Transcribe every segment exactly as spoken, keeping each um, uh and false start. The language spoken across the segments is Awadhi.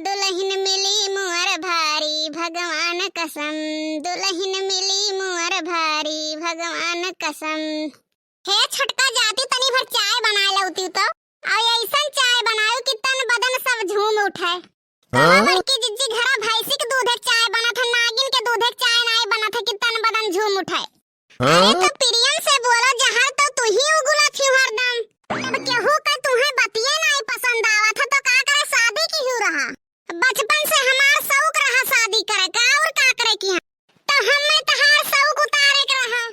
दुलहिन मिली मोर भारी भगवान कसम, दुलहिन मिली मोर भारी भगवान कसम। हे छोटका जाति, तनी भर चाय बनाए लउती तो, अउ अइसन चाय बनायु कि तन बदन सब झूम उठे। कहा हाँ? बड़की जिज्जी, घरा भैंसी के दूधे के चाय बनत है, नागिन के दूधे के चाय नाई बनत है कि तन बदन झूम उठे। अरे हाँ? तो प्रियम से बोलो, जहर तो तू ही उगुला थियू हरदम। अब केहू का तुहे बतिये नाई पसंद आवत है तो का करे शादी किहू रहा? बचपन से हमार शौक रहा शादी करे का, और का करे की? तो हमें तहार शौक उतारे के रहा।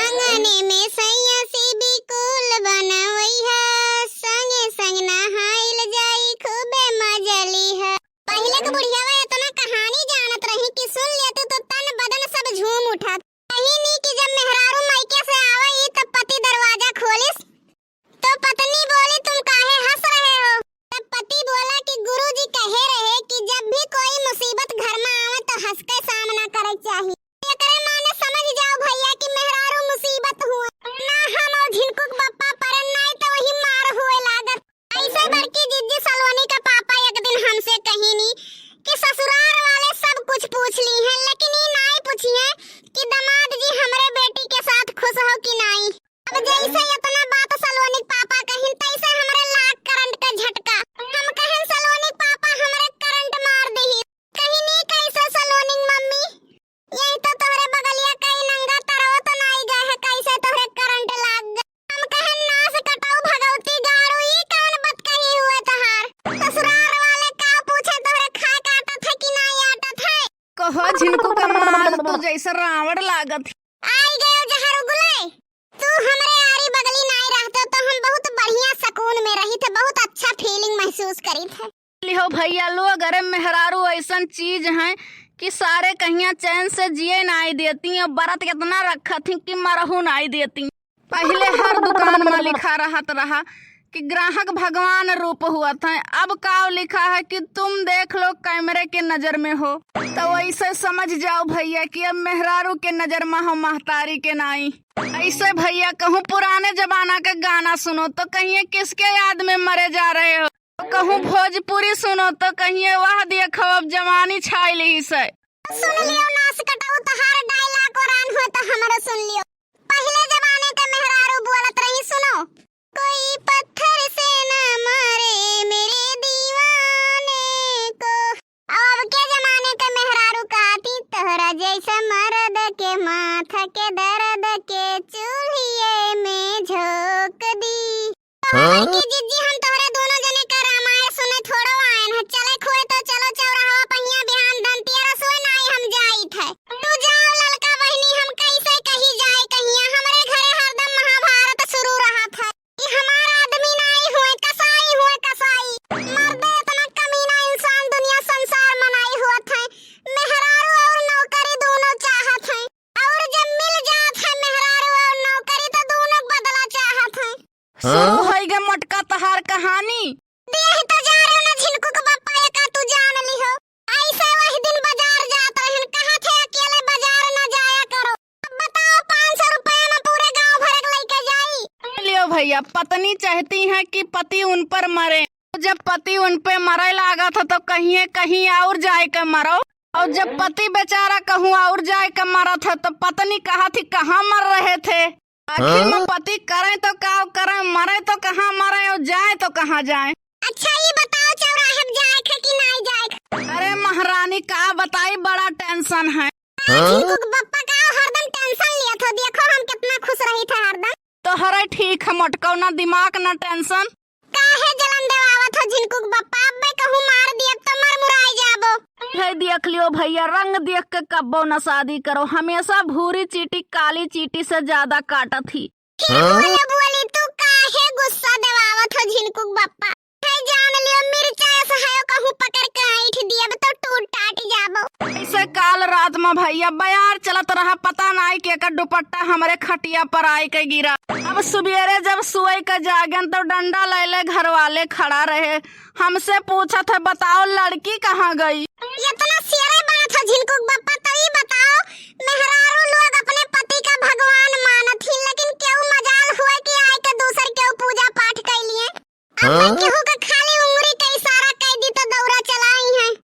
आंगने में सैया से बिकुल बनवई है, संगे संग नहाइल जाई, खूबे मजा ली है। पहिले के बुढ़ियावा इतना कहानी जानत रही कि सुन लेते तो तन बदन सब झूम उठत। कहीं नी कि जब मेहरारू मायके से आवे ई तब पति दरवाजा खोलिस तो पत्नी बोली, "तुम काहे हंस रहे हो?" तब पति बोला कि गुरुजी कहे रहे कि जब भी कोई मुसीबत घर में आवे तो हंस के सामना करे चाहिए। एकरे माने समझ जाओ भैया कि मेहरारू मुसीबत हुए। ना हम और झिनकुक बप्पा परन, नाई तो वही मार हुए लागत। ऐसे बड़की जिज्जी सलोनी का पापा एक दिन हमसे कहिनी कि ससुराल वाले सब कुछ पूछ ली हैं, लेकिन ई नाई पूछिए कि दामाद जी हमरे बेटी के साथ खुश हो कि नाई। अब जैसे इतना बात सलोनी के पापा कहिन, तैसे हमरे लाग करंट का झटका। हम कहन, "सलोनी के पापा, हमरे करंट मार दिही।" कहिनी, "कैसे सलोनी के मम्मी? यही तो तोहरे बगलिया कई नंगा तरवत नाई गए है, कैसे तोहरे करंट लाग गए?" हम कहन, "नास कटाऊ भगवती गाड़ू, ई कौन बात कही हुए तहार? ससुराल वाले का पूछे तोहरे खाए के आटत है कि नाई आटत है?" कहो झिनकू का माल, तू जैसे रावण लागत है। आई गयो जहर उगले। तू हमरे आरी बगली नाई रहते तो हम बहुत बढ़िया सुकून में रही थे, बहुत अच्छा feeling महसूस करी थे। लिहो भैया लोग, अरे मेहरारू ऐसन चीज हैं कि सारे कहिया चैन से जिए नाई देती, और बरत इतना रखत ही कि मरहू नाई देती। पहिले हर दुकान में लिखा रहत रहा कि ग्राहक भगवान रूप हुअत हैं। अब काव लिखा है कि तुम देख लो कैमरे के नजर में हो। तो वैसे समझ जाओ भैया कि अब मेहरारू के नजर में हो, महतारी के नाई। ऐसे भैया कहूँ पुराने जमाना का गाना सुनो तो कहिए किसके याद में मरे जा रहे हो, कहूँ भोजपुरी सुनो तो कहिए वाह देखो अब जवानी छाई ली से। सुन लियो नास कटाऊ, तहार dialogue और आन हो तो हमरो सुन लियो। पहिले जमाने के मेहरारू बोलत रही, सुनो। कोई पत्थर से न मारे मेरे दीवाने को। अब के जमाने के मेहरारू कहती, "तोहरा जैसे मर्द के माथा के दर्द के चूल्हिए में झोंक दी।" हाँ? कि जिज्जी, हम तोहरे दोनों जने का रामायण सुने थोड़ो आयन है। चले खोए तो चलो चौराहा पहिया, बिहान धनतिया रसोई नाई हम जाइत है। तू जाओ ललका बहिनी, हम कैसे कही जाए कहिया, हमरे घरे हरदम महाभारत शुरू रहत है। ई हमार आदमी नाई हुए, कसाई हुए, कसाई। मर्दे इतना कमीना इंसान दुनिया संसार में नाई हुअत है। मेहरारू और नौकरी दोनों चाहत है। और जब मिल जात है मेहरारू और नौकरी तो दोनों बदला चाहत है। हाँ? शुरू होई गे मोटका तहार कहानी। देह तो जा रहे ना झिनकू के बापा, एका तू जान लिहो। ऐसे वही दिन बाजार जात रहन, कहा थे अकेले बाजार ना जाया करो। अब बताओ, पाँच सौ रुपया में पूरे गांव भर के लइके जाई? लियो भैया, पत्नी चाहती है कि पति उन पर मरे। जब पति उन पे मरे लागत है तो कहिए कहीं और जाए के मरो, और जब पति बेचारा कहूँ और जाए के मरत है तो पत्नी कहा थी कहाँ मर रहे थे। आखिर हाँ? में पति करें तो का करें, मरें तो कहाँ मरें और जाएं तो कहाँ जाएं। अच्छा, ये बताओ, चौराहे पे जाए खे कि नाई जाए खे? अरे महारानी, का बताई, बड़ा tension है। हाँ? झिनकू के बप्पा का हरदम tension लिया था, देखो हम कितना खुश रही थे हरदम। तोहरे ठीक है मोटकौना, दिमाग ना tension। काहे जलन देवावत हो झिनकू के बप्पा, अब्बे कहूँ मार दियब तो मर मुराई जाबो। है देख लियो भैया, रंग देख के कब्बो न शादी करो, हमेशा भूरी चीटी काली चीटी से ज्यादा काटत ही। फिर हाँ? बोले बोली, तू काहे गुस्सा देवावत हो झिनकू के बप्पा? है जान लियो, मिर्चा ऐसा है कहूँ पकड़ के ऐंठ दियब तो टूट टाट जाबो। ऐसे काल रात में भैया बयार चलत रहा, पता नाई के एकर दुपट्टा हमरे खटिया पर आए के गिरा। अब सुबेरे जब सोए के जागेन तो डंडा ले ले घर वाले खड़ा रहे, हमसे पूछत है, बताओ लड़की कहाँ गई? इतना सियरे बात है झिनकू के बप्पा, तभी बताओ, मेहरारू लोग अपने पति का भगवान मानत ही, लेकिन केहू मजाल हुए कि आए के दूसर केहू पूजा पाठ कैलिए। अब हाँ? केहू के खाली उंगली के इशारा कह दी तो दौरा चलाई है।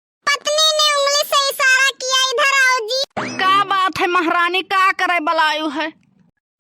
का करे बलायु है?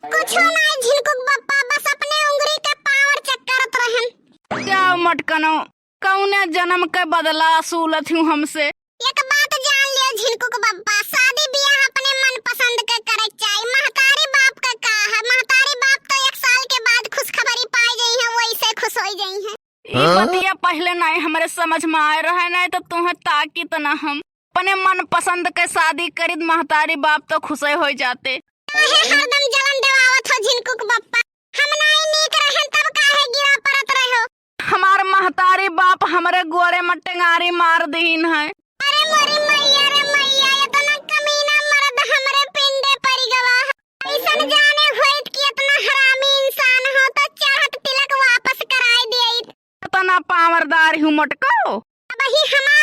कुछो नाहीं झिनकुक बप्पा, बस अपने उंगरी के power check करत रहन। क्या मटकनो, कौने जन्म के बदला असूलत हूँ हमसे? एक बात जान लियो झिनकुक बप्पा, शादी बियाह अपने मनपसंद के करे के चाही। महतारी बाप के का है, महतारी बाप तो एक साल के बाद खुशखबरी पाए जइहैं, वैसे खुश होइ जइहैं। ई हाँ? बतिया पहिले नाहीं हमरे समझ में आए रहे, नाहीं तो तुहें ताकित ना हम। अपने मनपसंद के शादी करित, महतारी बाप तो खुशे होइ जाते। काहे हरदम जलन देवावत हो झिनकुक बप्पा? हम नाहीं नीक रहन तब काहे गिरा परत रहो? हमार महतारी बाप हमरे गोड़े में टेंगारी मार दीन है। अरे मोरी मैया रे मैया, इतना कमीना मर्द हमरे पिंडे परि गवा है। अइसन जाने होइत कि इतना हरामी इंसान हो तो चाहत तिलक वापस कराए देइत। इतना powerदार हूँ मोटको। अबही हमार